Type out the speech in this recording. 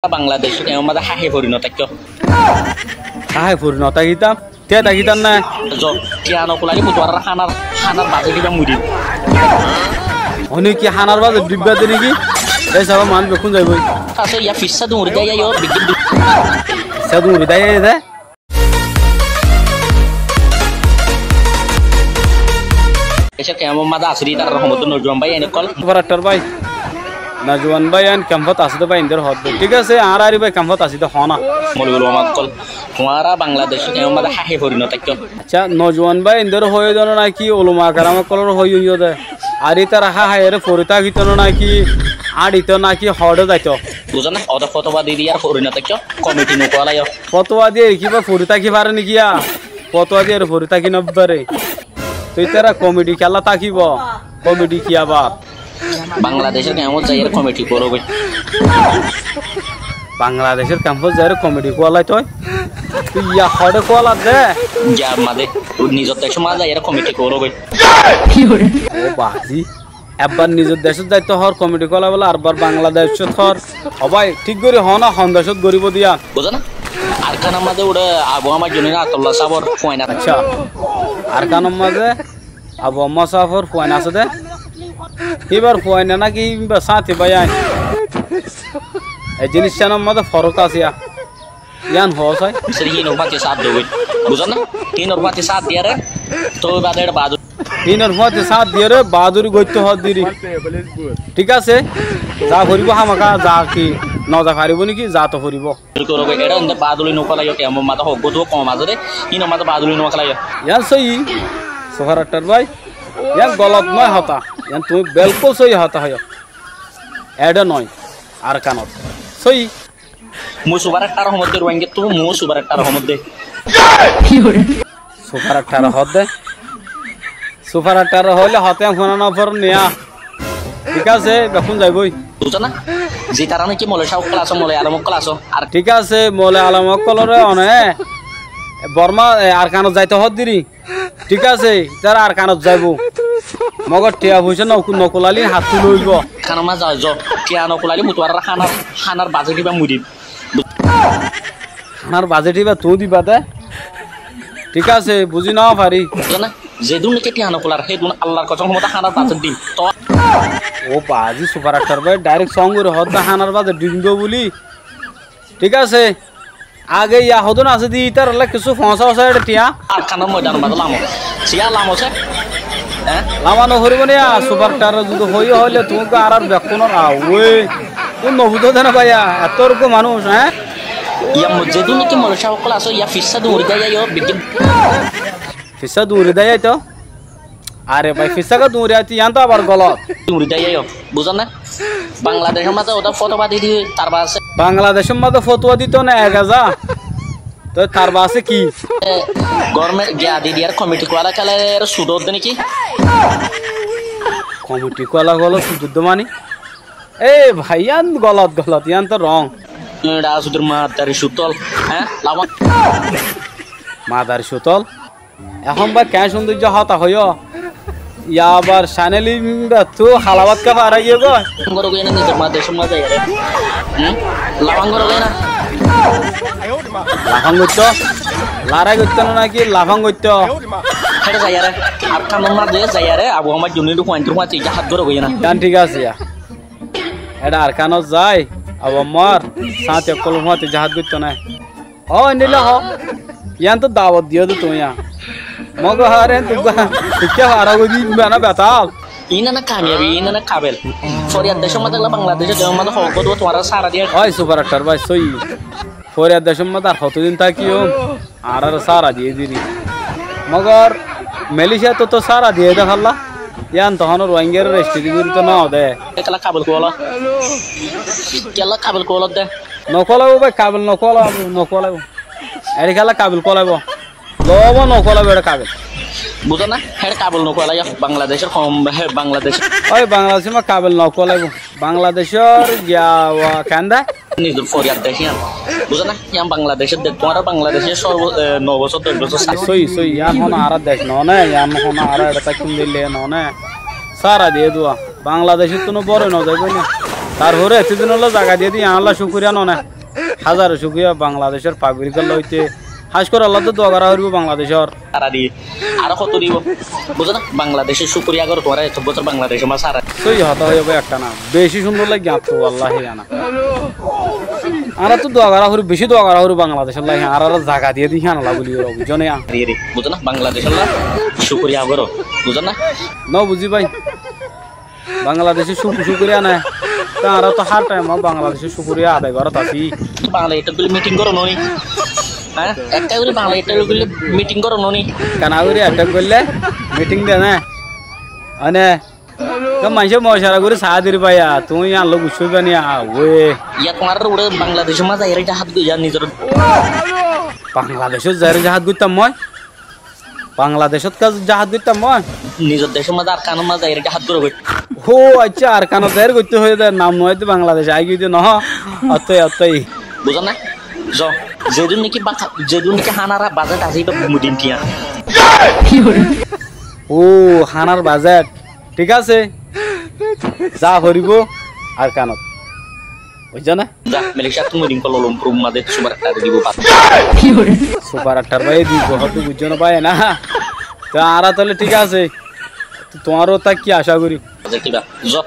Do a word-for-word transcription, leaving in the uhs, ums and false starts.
Bangladec, e, mazé háhe fori no táikko. Háhe fori no tákitam? Te tákitam né? Zo, tiya no kulali mutuarar hánar, hánar bazé diba mudim. Oni ki hánar bazé diba de niki? E saba man bekkún zaiboi. Asé, ya fissá duri dai yo, bigin du. Fissá duri dai de? Ese kemfor mazé asé de, itarar homoddé nojuwan bái en ókkol. Super Actor bái. Nojuwan bái en kemfot asé de bái, indor hoó de. Thík asé, añára ari bái kemfot asé de, hoó na. Moloi ulama ókkol, tuáñra Bangladec kemfor mazé háhe fori no táikko. Accá, nojuwan bái indor hoiyé de naki ulama keram ókkolor hoiyé de. Ar itara háhaiyóre fori tákito naki, añçito naki hoçé zaito. Buzó na? Ode fotowa di di ar fori no táikko, komiti no kuwalaiyó. Fotowa diyé kibá fori táki fare niki ya? Fotowa diyé fori táki no fare. Toi ítara komiti kiyólla tákibo? Komiti ki abar? Bangladecor kemfot zaiyóre komiti kuwalogói. Bangladecor kemfot zaiyóre komiti kuwalai toi? Tui ya hoçé kuwaladde? Yar mazé, nizor decor mazé zaiyóre komiti kuwalogói. Ó bazi. Ebbar nizor decót zaito hoór komiti kolaibólla, arbar Bangladecót hoór. Ó bái, thík gorí hoó na, hon decót goríbou de yían. Buzó na? Arkanor mazé uçé Abu Ammar Junaidu Atoullah sáfor fuain asé. Accá. Arkanor mazé Abu Ammar sáfor fuain asé de. Íbar fuain náki íbar sáñti bái ain. E jiníccánor mazé forók asé yá. Yían hoó sai. Siri hínor fúañti sát dogói. Buzón né? Hínor fúañti sát diyére, tói bade eçé baáduri. Hínor fúañti sát diyére baáduri goittó hoó diri. Thík asé? Za foribó hámaká, za ki no za faribó néki? Za to foribó. Eçé ende baáduri no kolaiyó, kemor mazé hoggúa duwa kom asé dé, hínor mazé baáduri no kolaiyó. Yían sóiyi, Super Actor bái. Yían golot noó hotá. Yían tuñí belkúl sóiyi hotá hoiyó. Eçé noó, Arkanot. Sóiyi. Mui Super Actor hoómodde, Ruáingattú mui Super Actor hoómodde. Super Actor hoódde? Super Actor hoóile hotá fúna no foron niya. Thík asé, bekkún zaibói. Buzó na? Zitará náki moloi sáb ókkol asó, moloi alem ókkol asó. Ar thík asé, moloi alem ókkolóre one Borma, e, Arkanot zaito hoódde ri. Thík asé, ítara Arkanot zaibou. Mogor thiañ foicá no-, nokulali hattú loibou. Arkanor mazé zai zo. Thiañ nokulali mutuarar hánar, hánar bazé diba mui dim. Hánar bazé diba tuñí diba dé. Thík asé, buzí no fari. Buzó na? Zedún náki thiañ nokular, hédún Allar kosóm homotá hánar bazé dim. Ó bazi, Super Actor bái, direct song gorí hoódde hánar bazé dim dé buli. Thík asé. Age ya hodún asé dé, ítarallá kessú foóñsa ósa eçé thiañ. Arkanor moidanor mazé lamo. Siya lamo sé. Hé? Lama no foribó né ya, Super Actor zudi hoiyé hoilé tuñí añárar bekkúnor awé. Tuñí no buzó dé né báiya, ettó uggúa manúic, hé? Yá mo-, zedún náki moloi sáb ókkol asó, yá fissá duñri dé yá yó, biggín. Fissá duñri dé yá to? Are bái, fissáka duñri aitó, yián tó abar golot. Duñri dé yó, buzón né? Bangladecór mazé óta fótowa di di, tar baade. Bangladecór mazé fótowa dito né ek haza. Toi tar baade ki? E, gorme giya di diyar komiti kuwala kele er sudot de niki? Komiti kuwala kele sudot de mani? E bái, yián golot, golot, yián tó rong. Eçé sudur madari sutol, hé? Lama. Madari sutol? Ehón bái keén cúndoijja hotá hoiyó. Yá abar Cáneli bettú halabát ká fara giyé goi. Goro goi na nizor madari summa zai re. Hm? Lafang goro goi na. Lafang goittó? Larái goittó na náki lafang goittó? Héçe zai re. Arkanor mazé zai re, Abu Ammar Junaidu fuaintor fuañti jahad goro goi na. Yián thík asé yá. Eçé Arkanot zai, Abu Ammar, sáñti ókkolor fuañti jahad goittó na. Ó, endilla hoó. Yián tó dawot diyó de tuñí yá. Mogor hare tuñí ikká fara gorí di bana betal. Iín ne kamiyabi, iín ne kabel. Foriyar decór mazé, Bangladecór decór mazé hoó, tuáñra sára diyé. Ói, Super Actor bái, sóiyi. Foriyar decór mazé ar hotodin tákiyum, añáráre sára diyé diri. Mogor Malaysiattú tó sára diyé de falla. Yián tohón Ruáingaré resti di gorí tó no de. Kiyólla kabel kuwaló? Kiyólla kabel kuwaló de? Nokuwalaibo bái, kabel nokuwalaibo, nokuwalaibo. Eçé kiyólla kabel kuwalaibo? Lobo nokuwalaibo eçé kabel. Buzó na? Héçe kabel nokuwalaibo. Bangladecór hom, hé, Bangladecór. Ói, Bangladecór ma kabel nokuwalaibo. Bangladecór giya wa kende? Nizor foriyar dec yián. Buzó na? Yián Bangladecór dec. Tuáñra Bangladecór só, e, no bosór, doc bosór sa- Sóiyi, sóiyi. Yián hono añárar dec no né, yián hono añára eçé tákkum dille no né. Sára diyé dua. Bangladecóttu no bóre no zaibói né. Tarfore etó din olla zaga diyé de yián olla cúkuriya no né. Házaro cúkuriya Bangladecór pablikor lóite. Háñs gorí Allah ttú dua gorá foribó Bangladecór. Tará diyé. Aró hoto dibo. Buzó na? Bangladecór cúkuriya goró, tuáñra etó bosór Bangladecór mazé arar. Sóiyi hotá hoiyé bái ekkán. Beci cúndor laiggé añáttu wallahi ana. Añára ttú dua gorá foribó, beci dua gorá foribó Bangladecór laiggé. Añárare zaga diyé de yián olla buli goró, buzó né? Arar diyé de. Buzó na? Bangladecór olla cúkuriya goró. Buzó na? No buzí bái. Bangladecór cúk-, cúkuriya né. Te añára to hár thaim Bangladecór cúkuriya adai gorát así. Bangla ettót goillé miting goró no ni? Há? Ekká gorí Bangla ettót goillé miting goró no ni? Kena gorí ettót goillé miting de né? Mane, to maincé mocara gorí saá de re báiya, tuñí yián loi guccó bani a, we. Yá tuáñrar uore Bangladecór mazé zaiyóre jahad goijjó nizor. Bangladecót zaiyóre jahad goittám moi? Bangladecót ka jahad goittám moi? Nizor decór mazé Arkanor mazé zaiyóre jahad goró goi. Ó, accá, Arkanot zaiyóre goittó hoiyé de, nam no aiyé de Bangladec aigiyói de no. Ottói, ottói. Buzó na? Zo, zedún niki baka-, zedún niki hánara bajet asé, ibá mudin tiya. Ó, hánar bajet. Thík asé. Za foribó Arkanot. Buijjó né? Za, Malaysia ttú mudin Kuala Lumpur mazé super actor dibo bas. Super actor bái dibo, hoddúr buijjó né bái na? Te añára tóile thík asé. Tuáñró tá ki acá gorí? Zo,